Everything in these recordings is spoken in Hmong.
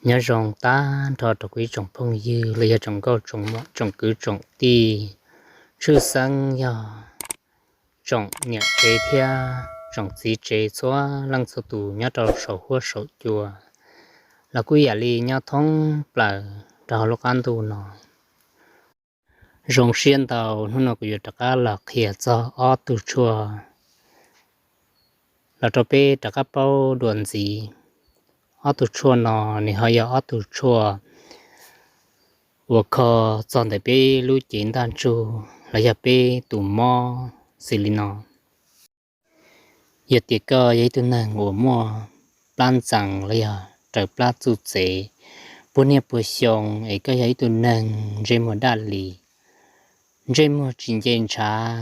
Nyob zoo tag nrho rau kuv ib tsoom phooj ywg los yog tsoom nkauj tsoom muam tsoom kwv tsoom tij, tshwj xeeb yog tsoom niam tsev thiab tsoom txiv tsev txhua leej txhua tus nyob rau saum huab saum cua, los kuj yam li nyob thoob plaws rau hauv lub qab ntuj no. Zoo siab ntau, hnub no kuv yuav rov qab los qhia txog ob tug tshuaj los rau peb rov qab paub dua ntxiv. Ob tug tshuaj no nws ho yog ob tug tshuaj uas kho txog ntawm peb lub cev ntaj ntsug los yog peb tus mob xws li no. Yog tias koj yog ib tug neeg uas muaj plab ntxees los yog raws plab txuj txev puag niaj puag xyoo, es koj yog ib tug neeg ntsej muag daj li, ntsej muag tsis nce ntshav,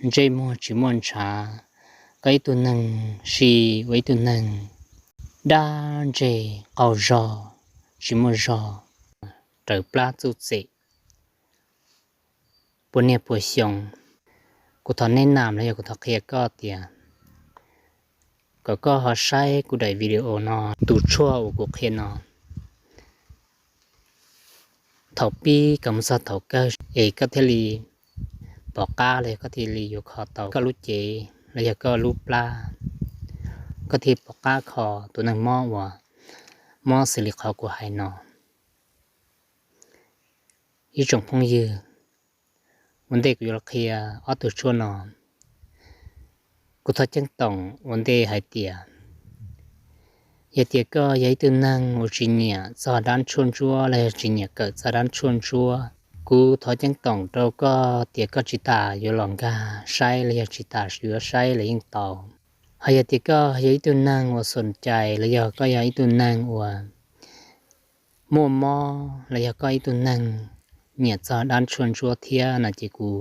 ntsej muag tsis muaj ntshav, koj ib tug neeg si ua ib tug neeg dab ntseg qaug zog, tsis muaj zog, raws plab txuj txev puag niaj puag xyoo, kuv thov neb nam los yog kuv thov qhia koj tias kom koj ho saib kuv daim video no, tus tshuaj uas kuv qhia no thaum pib kom mus txog thaum kawg es koj thiaj li pom qab los yog koj thiaj li yuav kho tau koj lub cev los yog koj lub plab, koj thiaj pom qab kho tus neeg mob uas mob xws li qhov kuv hais no. Ib tsoom phooj ywg, ua ntej kuv yuav los qhia ob tug tshuaj no, kuv thov ceeb toom ua ntej hais tias yog tias koj yog ib tug neeg uas tsis nyiam txog dab tshuaj ntsuab los yog tsis nyiam kawm txog dab tshuaj ntsuab, kuv thov ceeb toom rau koj tias koj tsis tas yuav los nkag saib los yog tsis tas yuav saib los yeej tau. Ho yog tias koj yog ib tug neeg uas xom cai los yog koj yog ib tug neeg uas muaj mob los yog koj ib tug neeg nyiam txog dab tshuaj ntsuab thiab no ces kuv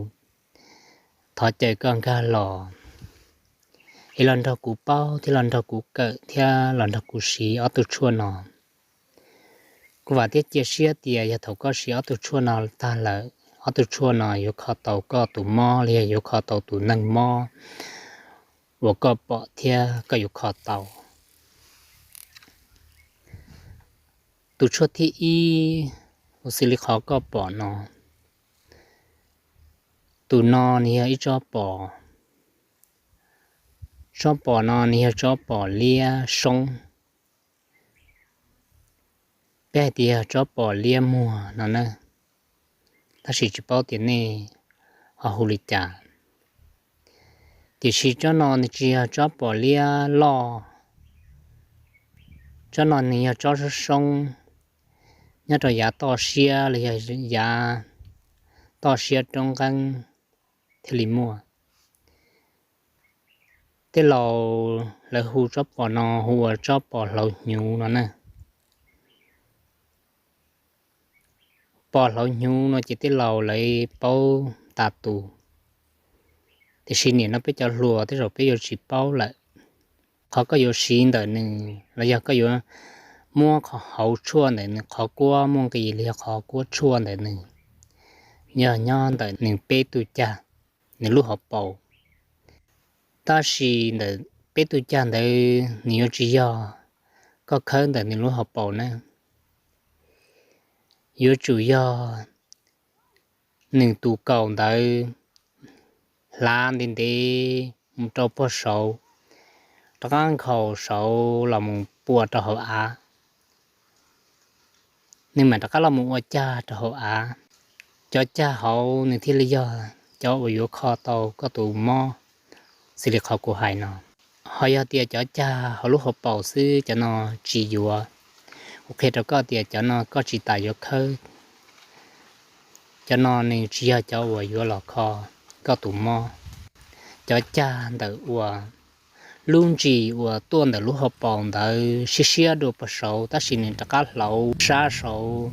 thov caw koj nkag los es los nrog kuv paub thiab los nrog kuv kawm thiab los nrog kuv siv ob tug tshuaj no. Kuv vam thiab cia siab tias yog thaum koj siv ob tug tshuaj no tag lawm, ob tug tshuaj no yuav kho tau koj tus mob los yog yuav kho tau tus neeg mob uas koj pom thiab koj yuav kho tau. Tus tshuaj thib ib, ua xws li qhov koj pom no, tus no nws yog ib tsob pos. Tsob pos no nws yog tsob pos liab soob, peb hais tias yog tsob pos liab muag no na, tab sis tsis paub tias nej ho hu li cas. Tiam sis tsob no nws tsis yog tsob pos liab loj, tsob no nws yog tsob soob soob, nyob rau yav toj siab los yog yav toj siab roob nqeeb thiaj li muaj. Tej laus lawv hu tsob pos no hu ua tsob pos hlauv hnyuv no na. Pos hlauv hnyuv no ces tej laus lawv paub tas tus, tiam sis nim no peb cov hluas tej zaum peb yuav tsis paub lawm. Qhov koj yuav siv ntawm nws los yog koj yuav muab qhov hauv tshuaj ntawm nws, qhov kuab muaj nqis los yog qhov kuab tshuaj ntawm nws, yog nyob ntawm nws peb tug cag, nws lub hauv paus. Tab sis ntawm peb tug cag ntawd nws yuav tsis yog koj khawb ntawm nws lub hauv paus na, yuav tsum yog nws tus kaus ntawd hlav ntev ntev mus rau puag saud, rov qab nkhaus saud los mus pua rau hauv av. Nws mam rov qab los mus ua cag rau hauv av. Cov cag hauv nws thiaj li yog cov uas yuav kho tau koj tus mob, xws li qhov kuv hais no. Ho yog tias cov cag hauv lub hauv paus xwb, cov no tsis yuav. Kuv qhia rau koj tias cov no koj tsis tas yuav khawb. Cov no nws tsis yog cov uas yuav los kho koj tus mob. Cov cag ntawm uas lub ntsis uas tuaj ntawm lub hauv paus ntawd siab siab dua puag saud, tab sis nws rov qab hlauv sab saud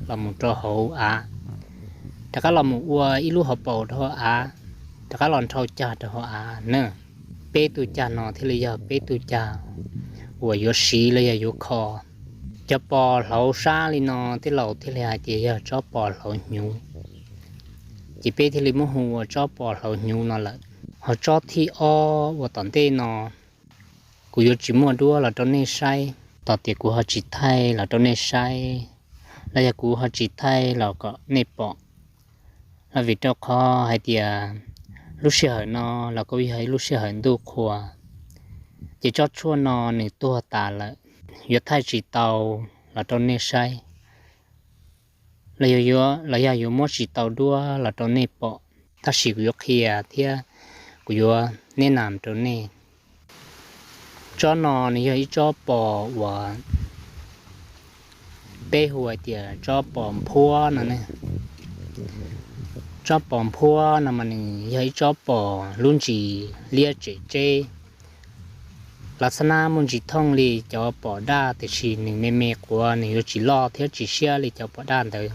los mus rau hauv av, rov qab los mus ua ib lub hauv paus rau hauv av, rov qab los nrhau cag rau hauv av na. Peb tug cag no thiaj li yog peb tug cag uas yuav siv los yog yuav kho. Cov pos hlauv sab li no tej laus thiaj li hais tias yog tsob pos hlauv hnyuv, ces peb thiaj li muab hu ua tsob pos hlauv hnyuv no lawm. Ho tsob thib ob uas tom ntej no, kuv yuav tsis muaj duab los rau nej saib. tos tias kuv ho tsis thaij los rau nej saib, los yog kuv ho tsis thaij los kom nej pom, los vim rau qhov hais tias lub sij hawm no los kuj yog ib lub sij hawm ntuj qhua, ces tsob tshuaj no nws tuag tas lawm, yuav thaij tsis tau los rau nej saib, los yog yuav muab tsis tau duab los rau nej pom. Tab sis kuv yuav qhia thiab kuv yuav neb nam rau nej. Tsob no nws yog ib tsob pos uas peb hu hais tias tsob pos nphuab no ne. Tsob pos nphuab no mas nws yog ib tsob pos lub ntsis liab tsem tseb. Los xab nab muaj ntsis thooj li cov pos daj, tiam sis nws me me quav, nws yuav tsis loj thiab tsis siab li cov pos daj ntawd.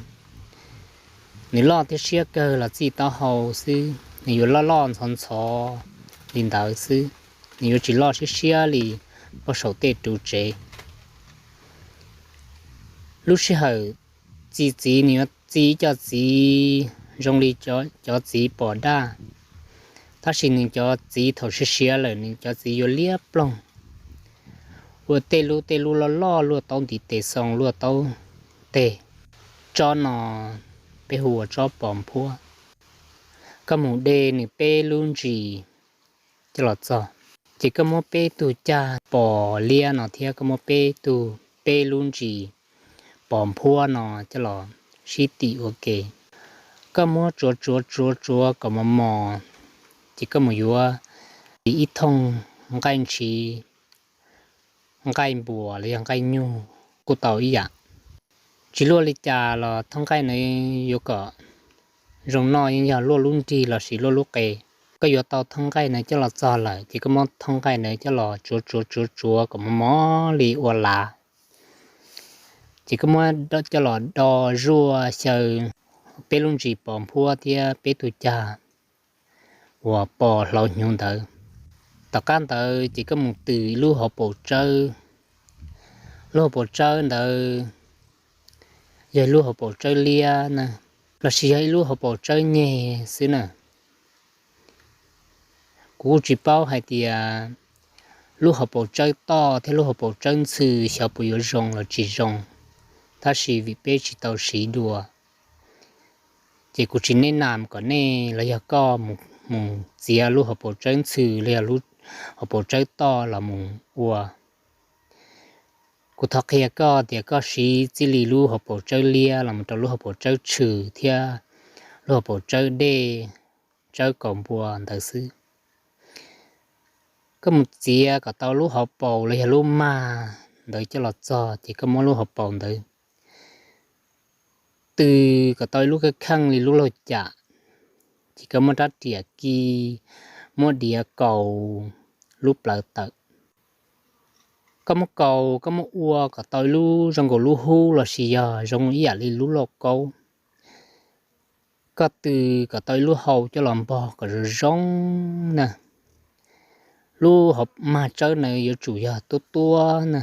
Nws loj thiab siab kawg los txij taub hau xwb, nws yuav loj loj ntxhov ntxhov li ntawd xwb, nws yuav tsis loj siab siab li pog saum tej ruv tsev. Lub sij hawm txi txiv nws yuav txi ib co txiv zoo li cov txiv pos daj, tab sis nws cov txiv thaum siav siav lawm nws cov txiv yuav liab ploog, ua tej lub tej lub loj loj luaj taub ntiv tes xoo luaj taub teg. Tsob no peb hu ua tsob pos nphuab. Koj mus de nws peb lub ntsis coj los txog, ces koj muab peb tug cag pos liab no thiab koj muab peb tug, peb lub ntsis pos nphuab no coj los sib tim ua ke. Koj muab tsuav tsuav tsuav tsuav kom mos mos, ces koj mus yuav ib thooj nqaij ntshiv, nqaij npuas los yog nqaij nyuj kuj tau ib yam. Tsis luaj li cas los thooj nqaij na yuav kom zoo noj yeej yog luaj lub nrig lossis luaj lub qe. Koj yuav tau thooj nqaij na coj los txog lawm ces koj muab thooj nqaij na coj los tsuav tsuav tsuav tsuav kom mos mos li ua lav, ces koj muab coj los do zuaj xyaw peb lub ntsis pos nphuab thiab peb tug cag uas pos hlauv hnyuv ntawd. Tom qab ntawd ces koj mus tws ib lub hauv paus tsawb. Lub hauv paus tsawb ntawd yog ib lub hauv paus tsawb liab na, lossis yog ib lub hauv paus tsawb nyeg xwb na. Kuv kuj tsis paub hais tias lub hauv paus tsawb toj thiab lub hauv paus tsawb ntxhw xyov puas yuav zoo los tsis zoo, tab sis vim peb tsis tau siv dua, ces kuv tsis neb nam kom nej los yog koj mus txiav lub hauv paus tsawb ntxhw los yog lub hauv paus tsawb toj los mus ua. Kuv thov qhia koj tias koj siv txij li lub hauv paus tsawb liab los mus rau lub hauv paus tsawb tshwm thiab lub hauv paus tsawb dej, tsawb kaus npua ntawd xwb. Koj mus txiav kom tau lub hauv paus los yog lub mag ntawd coj los txog ces koj muab lub hauv paus ntawd tws kom tau ib lub kheej kheej li lub laug cam, ces koj muab rab riam ki, muab diav kaus lub plawv tawm. Koj muab kaus, koj muab ua kom tau ib lub zoo nkaus lub hub lossis yog zoo ib yam li lub lauj kaub. Koj tws kom tau ib lub hau coj los npog kom zoo zoo na. Lub hauv mag tsawb na yuav tsum yog tuab tuab na,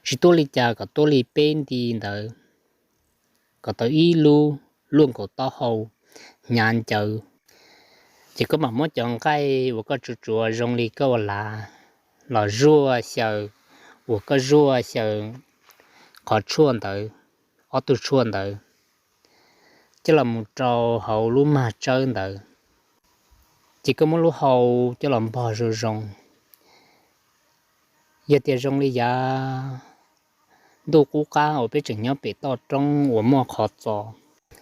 tsis tuab li cas, kom tuab li peb nti ntawd, kom tau ib lub luaj nkaus taub hau hnyav ncawv. Ces koj mam muab cov nqaij uas koj tsuav tsuav zoo li koj ua lav los zuaj xyaw, uas koj zuaj xyaw qhov tshuaj ntawd, ob tug tshuaj ntawd, coj los mus rau hauv lub mag tsawb ntawd. Ces koj muab lub hau coj los npog zoo zoo. Yog tias zoo li yav ntuj qub qab uas peb tseem nyob pem toj roob uas muaj qhov txos,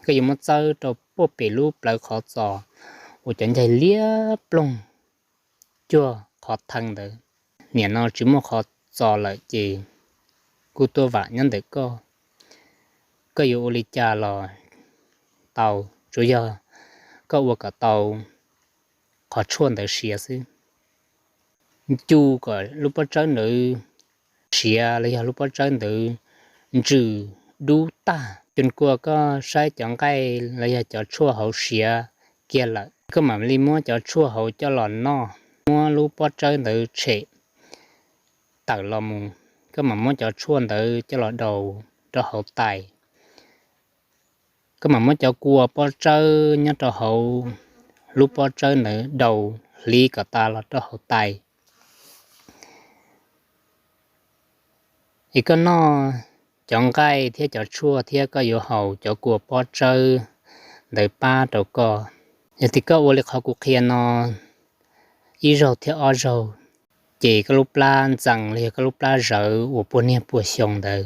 koj yuav muab txawb rau puag pem lub plawv qhov txos uas cov ncaig liab ploog cuag qhov thee ntawd. Nim no tsis muaj qhov txos lawm ces kuj tuaj vam nyob ntawm koj, koj yuav ua li cas los tau, tsuav yog koj ua kom tau qhov tshuaj ntawd siav xwb. Ncu kom lub pob tsawb ntawd siav los yog lub pob tsawb ntawd ntsws dub tag, cu kua koj saib cov nqaij los yog cov tshuaj hauv siav kiag lawm, koj mam li muab cov tshuaj hauv coj los noj, muab lub pob tsawb ntawd tshem tawm los mus, koj mam muab cov tshuaj ntawd coj los daus rau hauv tais. Koj mam muab cov kua pob tsawb nyob rau hauv lub pob tsawb ntawd daus hliv kom tas los rau hauv tais. Es koj noj cov nqaij thiab cov tshuaj thiab koj yuav haus cov kua pob tsawb ntawd pab rau koj. Yog tias koj ua li qhov kuv qhia no ib zaug thiab ob zaug, ces koj lub plab ntxees los yog koj lub plab zawv uas puag niaj puag xyoo ntawd,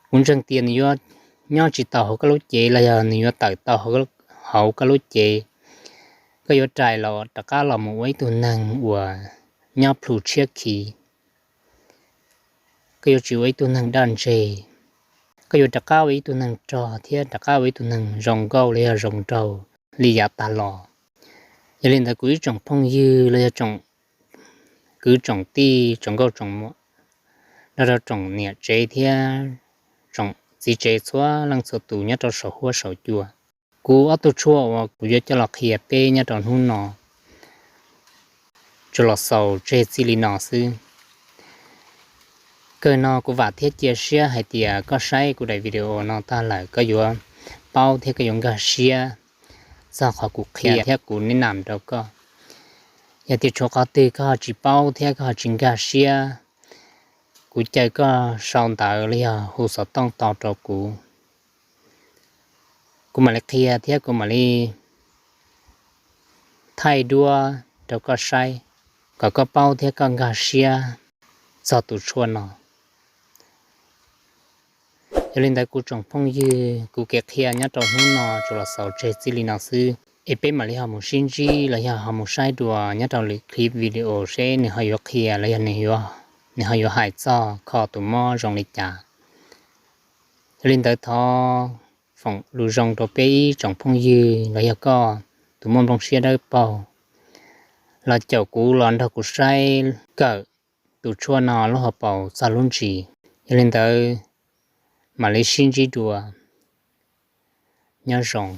kuv ntseeg tias nws yuav nyob tsis tau hauv koj lub cev los yog nws yuav tawm tau hauv koj lub cev. Koj yuav rais los rov qab los mus ua ib tug neeg uas nyob plhu tshiab khiv. Koj yuav tsis ua ib tug neeg daj ntseg. Koj yuav rov qab ua ib tug neeg rog thiab rov qab ua ib tug neeg zoo nkauj los yog zoo nraug li yav tag los. Yog li ntawd kuv ib tsoom phooj ywg los yog kwv tsoom tij tsoom nkauj tsoom muam, nrog rau tsoom niam tsev thiab tsoom txiv tsev txhua leej txhua tus nyob rau saum huab saum cua, kuv ob tug tshuaj uas kuv yuav coj los qhia peb nyob rau hnub no tsuas los xaus tseg txij li no xwb. Kawg no kuv vam thiab cia siab hais tias koj saib kuv daim video no tag lawm koj yuav paub thiab koj yuav nkag siab txog qhov kuv qhia thiab kuv neb nam rau koj. Yog tias tshuav qhov twg koj ho tsis paub thiab koj ho tsis nkag siab, kuv caw koj sau ntawv los yog hu xov tooj tau rau kuv. Kuv mam li qhia thiab kuv mam li thaij duab rau koj saib, kom koj paub thiab koj nkag siab txog tus tshuaj no. Yog li ntawd kuv tsoom phooj ywg, kuv kev qhia nyob rau hnub no tsuas los xaus tseg txij li no xwb, es peb mam li ho mus sib ntsib los yog ho mus saib dua nyob rau lwm clip video seb nws ho yuav qhia los yog nws ho yuav hais txog kho tus mob zoo li cas. Yog li ntawd thov foom lus zoo rau peb ib tsoom phooj ywg los yog koj tus muaj nplooj siab dawb paug los caum kuv los nrog kuv saib kawm tus tshuaj no lub hauv paus txog lub ntsis. Yog li ntawd mam li sib ntsib dua. Nyob zoo.